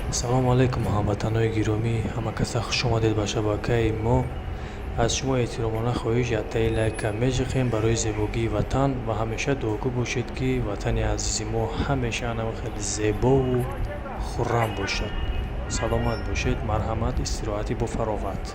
Салому алайкум, ҳамватанои гиромӣ, ҳама каса хуш омадед ба шабакаи мо. Аз шумо эҳтиромона хоҳиш, яктаи лайка меҷиқем барои зебогии ватан ва ҳамеша дуогӯ бошед, ки ватани азизи мо ҳамеша анава хеле зебову хуррам бошад. Саломат бошед, марҳамат, истироҳатӣ бо фароғат.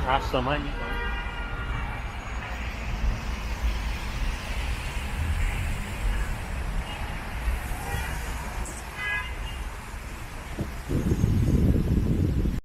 啥什么？